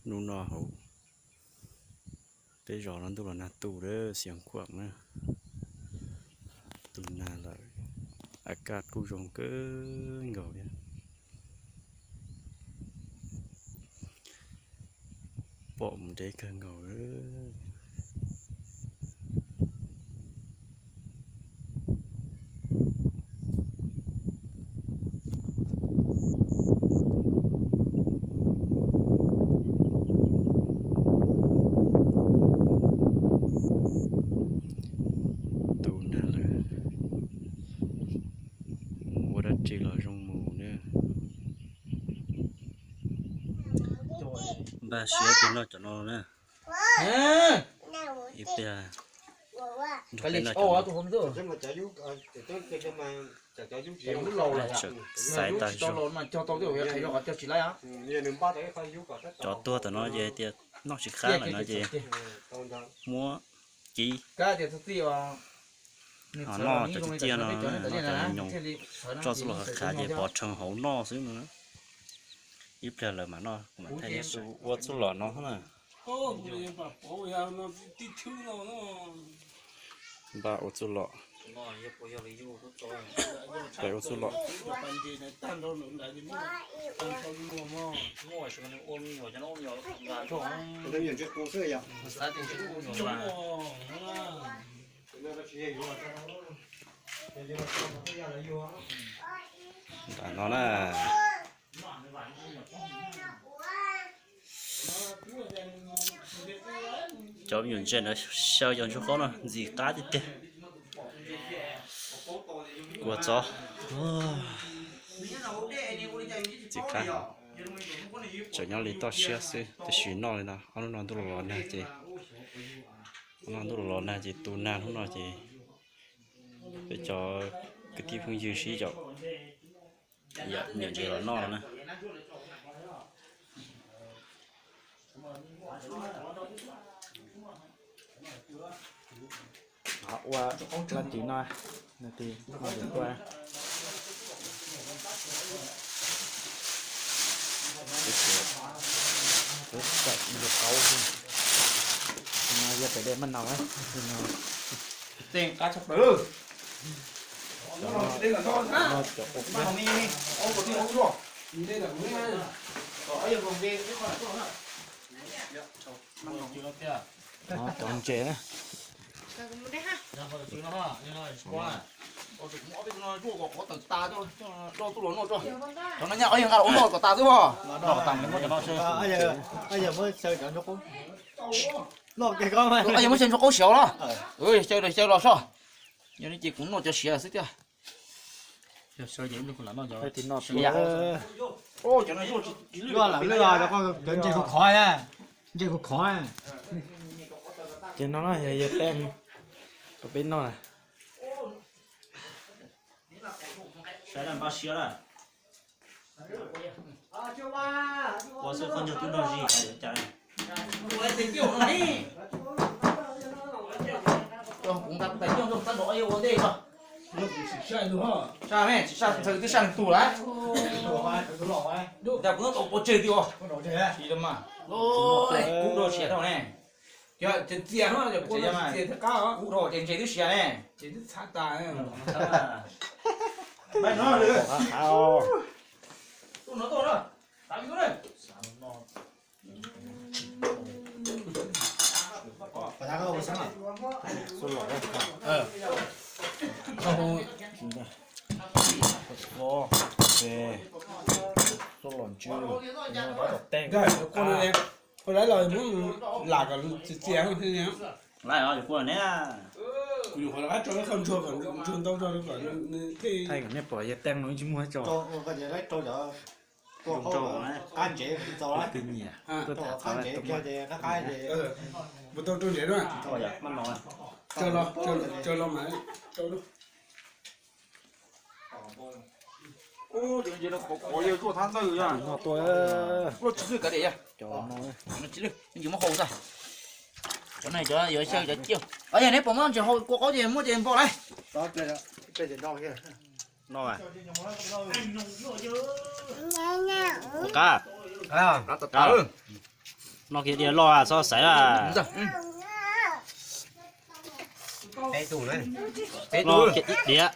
Hnub no hauv peb zos no ntuj los nag tu lawm, Xeev Khuam na, tu nag lawm. A kaj kuj zoo kawg nkaus thiab, pom mus deb kawg nkaus. Tu nag lawm, mus ua dab tsi los zoo mus na. Npaj siab tiag noj cov no na. Ib pliag nrog peb noj cov no. Xaiv tag zog. Cov tuag tam no ces tias noj tsis qab lawm no ces muab ci. Ho noj cov tiag tiag no, noj cov nyoos, tso txuj lom qhov khav ces pov rhees hauv noj xwb no. Ib pliag lawv mam noj, kuv mam thaij nej saib. Ua txuj lom no na. Npaj ua txuj lom. Peb ua txuj lom. Nram no na. Cov me nyuam ntses ntawd xyaw cov ntsuag qaub no ntxim qab tiag tiag. Kua txob ntxim qab, tseem nyob li toj siab xwb, tab sis noj li no ob hnub no ntuj los los nag ces, ob hnub no ntuj los los nag ces tu nag hnub no ces peb cov kwv tij phooj ywg sib yaum yam me nyuam ntses los noj na. Ua laj tim no, laj tim no tuaj. Peb tawm ntsuag qaub xwb. No yog pem dej maj naus. Tej qab tshaj plaws. Cov no, cov ua peb. Cov ntses na. Cov no nyaj ob yog nqa los ua noj kom tas xwb os. Yog muab xyaw ntsuag qaub siav los, xyaw los xyaw los soj. Yog li ces kuv noj cov siav xwb tiag. Cov ntses kuj khov, ntses kuj khov. Ces no yog yog teeb rau peb noj na. Saib npaj siab lawm. Ua xwb qhov ncauj twb nrog zis cas li. Kuv nqa tais coj ntsoog tab nrog ua ntej tso. Tsis saj ntxhw twb saj nws tug lawm. Cas kuv nyob tau pov tseg tiag. Kub rau siav rau ne. Cov txias no, cov kua txias thiab qab, kub rau ces ntses twb siav ne. Ces twb txhav tas. Tuaj no tuaj no. Ua lawv los lam kom txias txias. Lawv os, yus kua ne. Kuv yuav qhov lawv qab rau ib qho ntsuag kom ntsuag ntau zog kom nws thiaj. Thaij kom nej pom yog teeb no ib tsis muag tso. Qab ntsev txaus lawm. Twb nyiam, tuaj tham qab ntsev kiag ces qab qab ces. Mus tau rau ntsev na. Tsaws los, tsaws los mas. Cov no tuaj, cov no, cov no yuav xyaw cov ciaj. Yog neb puas muab ntses hau kua qaub ces muab ces npog lauj. No, qab, qab tas tas. Noj kiag diav loj txhob xaiv a. Noj kiag ib diav.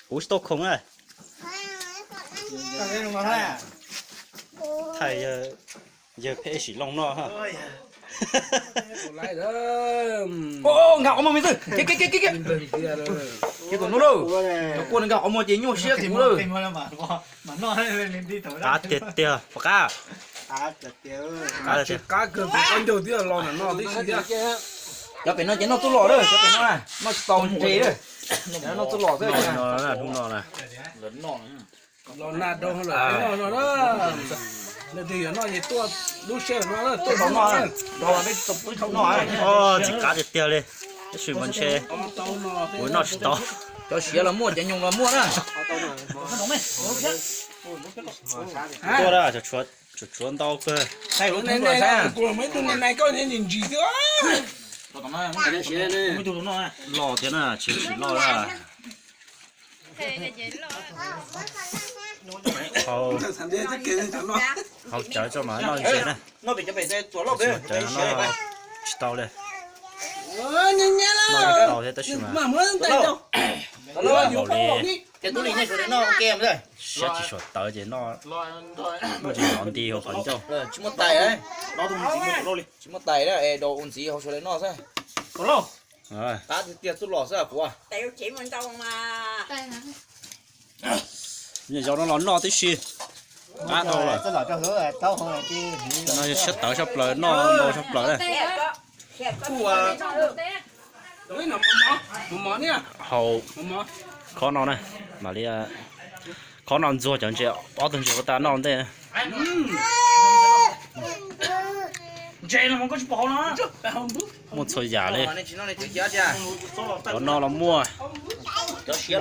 Kuv tsis tau khoom na. Thaij yawg Phem Sim Looj noj. Nkag qhov muag me xwb. Kiag tus no lauj. Cov kua nkag qhov muag ces nyuaj siab kuv lawm. Qab tiag tiag, qab. Qab tiag. Qab kawg, qab ncaug thiab los noj tib si thiab. Cov pem no ces noj txuj lom lawm, cov pem no noj tsis tau ntses lawm. Noj txuj lom xwb. Hnub no na. Los nag rau lawm peb noj no na. Leej twg yuav noj ces tuaj lub sij hawm no na, tuaj noj na. Txiv qab tiag tiag li, tab sis mas ntshe kuv noj tsis tau. Cov siav los muaj, cov nyoos los muaj na. Tuaj na, tshuav tshuav ntau kawg. Los thiab na, tsis tsis loj na. Hau cawv tso mas noj ntses na. Tsis tau li. Noj tau thiab tab sis mas npaum li siab tsis suav tawv ces noj muaj tsis hnov nti hauv qhov ncauj. Tsis muaj tais, es rau ua ntxiv hauv sawv daws noj xwb. Qab tiag tiag txuj lom xwb kuv. Zaum no los noj tib si. Qab dhau lawm. No yog siab tawv tshaj plaws, noj ntau tshaj plaws na. Hau khob no na, mam li khob no ntxuag cov ntses, ob tug ntses ua tas noj ntej. Muaj txhua yam li. Cov no los muaj, cov siav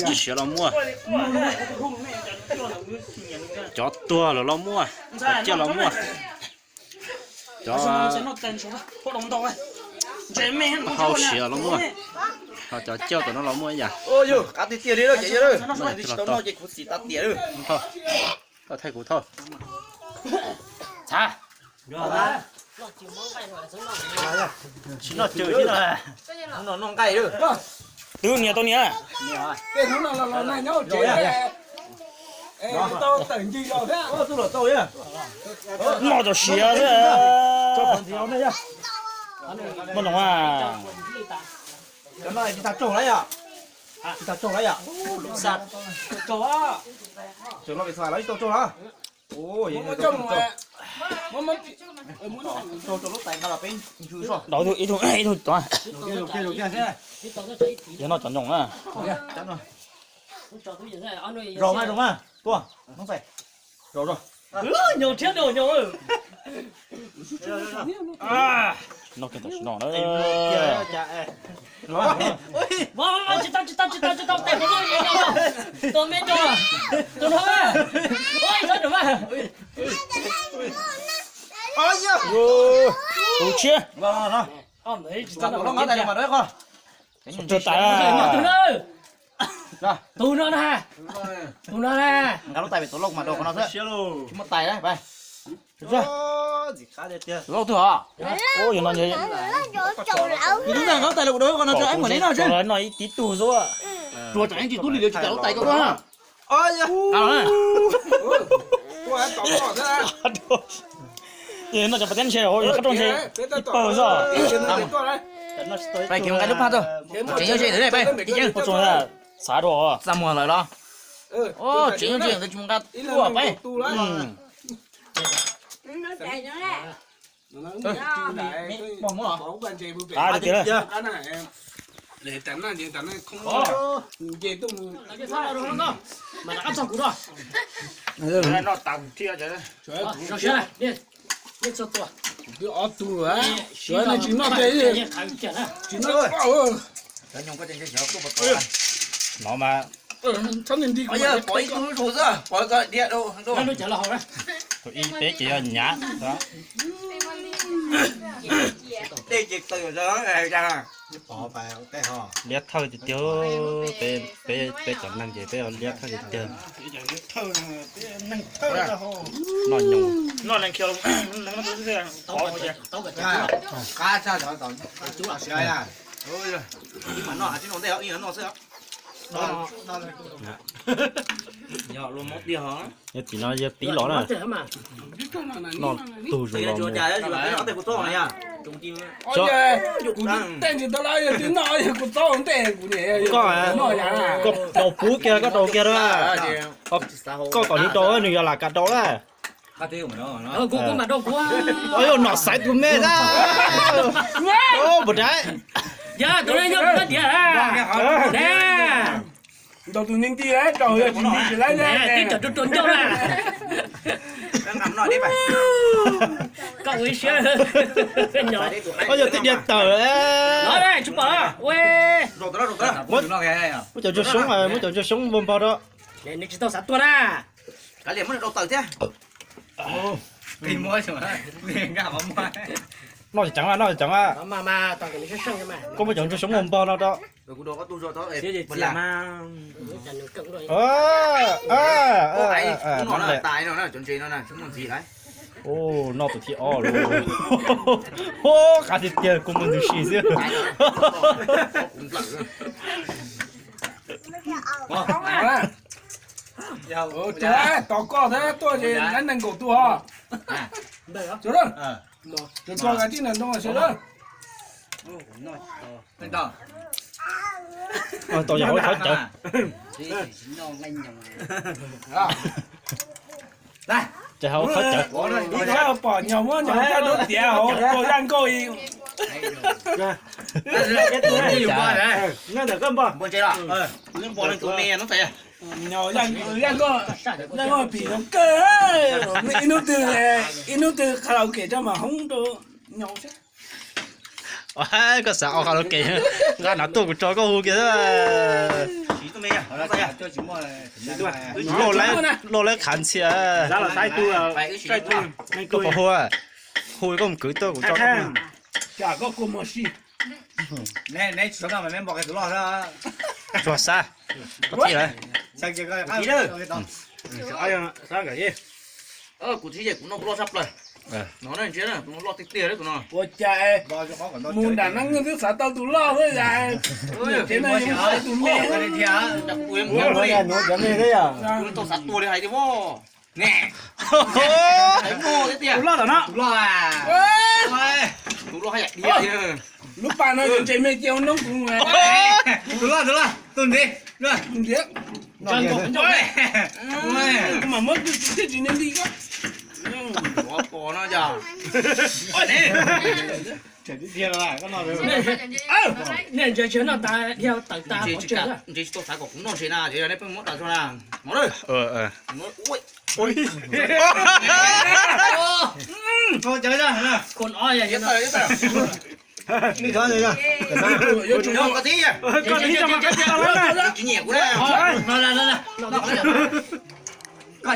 tsis siav los muaj, cov tuag lawm los muaj, cov ciaj los muaj, cov hau siav los muaj, ho cov ciaj tom no los muaj ib yam. Qab tiag tiag li, tsis tau noj ces khuv xim tas tiam li. Thauj, thaij kuv thauj. Tsis noj cawv thiab no. Hnub no noj nqaij. Twb nias tau nias. Noj cov siav xwb. Muaj noog a. Dau ib tug, ib tug tod. Yog noj cov nyoos na. Zaum mas, zaum mas, tuaj, Hmoob Xais. Zaum, zaum. Noj kiag tam sim no na. Tsis tau, tsis tau, tsis tau, tsis tau, tes tus no, tus me tus, tus no, tus no. Tus tshiab. Tus no na, tus no na, nqa lub tais pem tus lauj mas rau qhov no xwb. Tsis muaj tais na. Lauj twg os? Nqa lub tais los kuv rau qhov no, nqa ib tib tug xwb. Tsuas tsam ib tib tug li, tsis kam lub tais koj na. Noj cov pas teb ntshe, qab rau ntshe ib pawg xwb. Pais kiv mus nqa lub phaj tso. Tseem yuav ze ntawd peb. Xav rau txaj muag lawm los? Tseem yuav ze ntawd tsis mus nqa tuaj peb. Qab tiag tiag. Twb ob tug, tsis noj, tsis noj. No mas, pov ib tug lub sus xwb, pov koj diam rau. Tus ib peb ces yog nyav. Tej ces tawm zog hais cas. Liab thawj tiag tiag, peb, peb cov neeg ces peb liab thawj tiag tiag. Noj nyoos. Yog tim no yog tib los na. Noj tug zus los mus. Koj, koj rau pub kiag, koj rau kiag na. Koj kom nws rau nws yog lam kam rau na. Yog nom xaiv tus me na. Npaum dai. Ntaus tus me nti tau yog tsis nti tsis laib ne. Twb cov rau rau ncauj na. Koj ua ib siab. Koj yog twb diav tawm. Tsis pom. Muab cov ntsuag xyoob, muab cov ntsuag xyoob npog npog rau. Nws tsis tau xav tuag na. Noj ceev, noj ceev. Koj muab cov ntsuag xyoob npog npog no rau. Noj tus thib ob lawm. Qav tiag tiag, kua muag ntws si xwb. Tos koj thiab tuaj ces lab nees nkaum tus os. Tso, tso kav tsij ntawm ntoo sawv daws. Tau yog hauv qhov cawv. Ces hauv qhov cawv. Ib txhia pom nyuag muab nyuag caj dub tiav hauv ua zaj nkauj i. Nyuag zaj nkauj, zaj nkauj pim no kawg. Ib hnub twg, ib hnub twg karaoke tso mam hoob rau nyaus seb. Koj xav ua karaoke, nqa nram tuaj kuv tso koj hu kiag. Loj lawv khav ntxhias. Koj puas hu, hu koj mus kwv tuaj kuv tso. Tsuag xab. Koj tib lawm. Kuv tsis yeej kuv noj kuv loj tshaj plaws. No na, ntsia na, tus no loj tiag tiag tus no. Ua cas mus nram no twb xav tau tus loj xwb, ces no yus xav tus me. Kuv tau xav tua li hais tias voj. Tus loj tom no. Tus loj haj yam diav. Lub pas no yus ntse me cia ua noob kuv. Tus loj, tus loj, tus ntiv. Ntiv. Kuv mam muab tus tsis nti nti ko. Pos no yog. Nej ntsia tsis noj tas dhia tawm tas. Ntse tsis tau xav kom kuv noj ntse na, yog nej pheej muab tas tso na. Mov lawm. Koj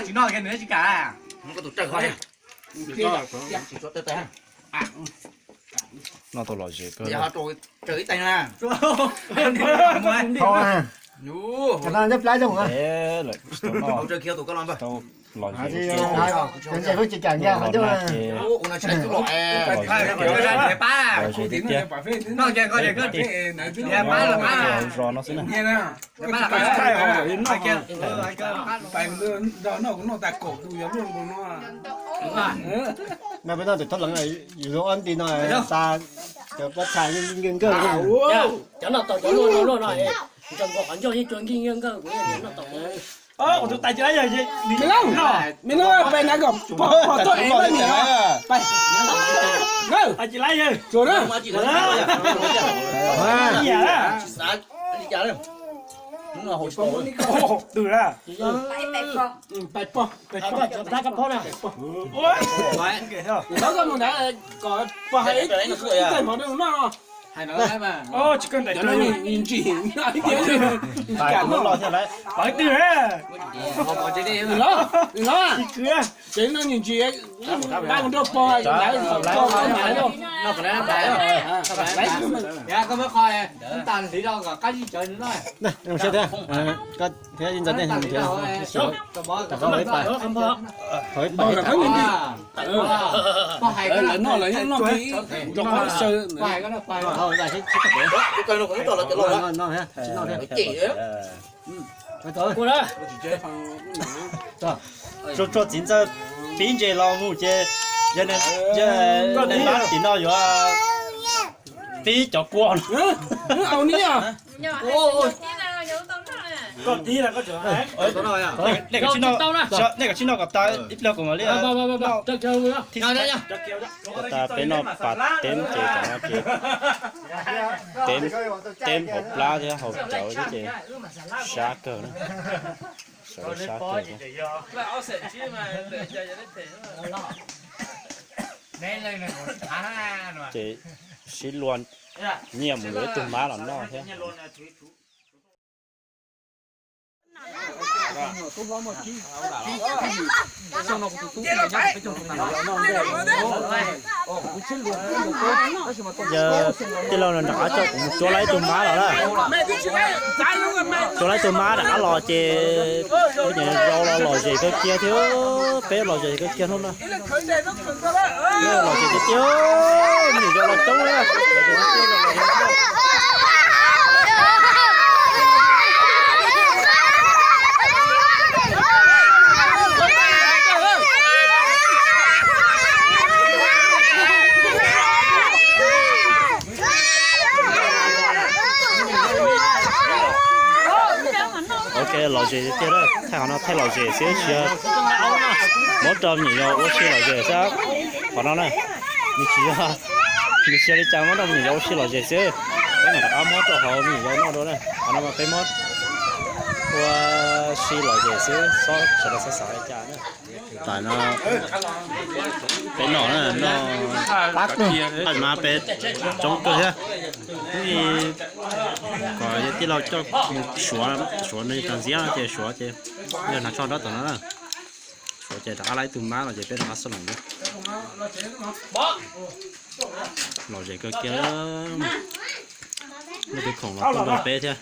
tsis noj kiag nws tsis kam. Muab koj tus tsawg ho. Noj tau lom zem kawg. Tsawg ib teeg na. Nyob plab zoo. Lom zem tsis kam nyob. Zos no xwb na. No peb noj tus thab leev, yus lub ob nti no xa cov pob txha nkig nkawg. Cov no tau cov luaj luaj no, nrog nkaus qhov ncauj yeej cua nkig nkawg, kuv noj tau. Tus tais tsis laib yawg, me loj, me loj, pais na kom pog tuaj ev koj niam. Tais tsis laib yawg, tsuas na. Tus na. Pog hais ib tais mov rau noj no. Tsis kawg ntais tug. Pais twg? Tsis kawg. Thiab ib ntxov tej hais, thov ib pais. Lawv noj lawv yeej noj, tsuag tsuag txiv ntxawm pib ntses los mus ces yog nab tim no yuav pib cov kua no. Nej kom tsis noj kom tas ib pliag kuv mam li. Kom tas peb noj pas teb ces tam no ces teb hauv plab thiab hauv cawv thiab ces sab kawg na. Sawv sab kawg. Ces sib luag nyiaj mus yuav ib tug mab los noj thiab. Yog tij laug nram qab coj kuv mus cuab lawm ib tug mab los na. Cuab lawm ib tug mab nram qab los ces peb nyiam zaus los lom zem kawg kiag thiab. Peb lom zem kawg kiag hnub no. Lom zem tiag tiag, me nyuam yaus los coob na. Ok, lom zem tiag tiag, thaij qhov no thaij lom zem xwb, tsis muab rau me nyuam yaus ua si lom zem xwb. Qhov no na, nws tsis yog, nws tsis yog li cas, muab rau me nyuam yaus ua si lom zem xwb. Peb mam rov qab muab rau hauv me nyuam yaus noj dua na. Qhov no mas peb muab ua si lom zem xwb, xob sawv daws xav xav li cas na. Tam no peb noj na, noj paj mas peb coob kawg thiab. Hnub i kom yog tij laug coj mus suav, suav nws tag nziab no ces suav ces yog hnav tsho nrab tom no na. Suav ces rov qab lawm ib tug mab los ces peb rov qab xab loos. Lom zem kawg kiag, muaj tus khoom los tuaj nrog peb thiab.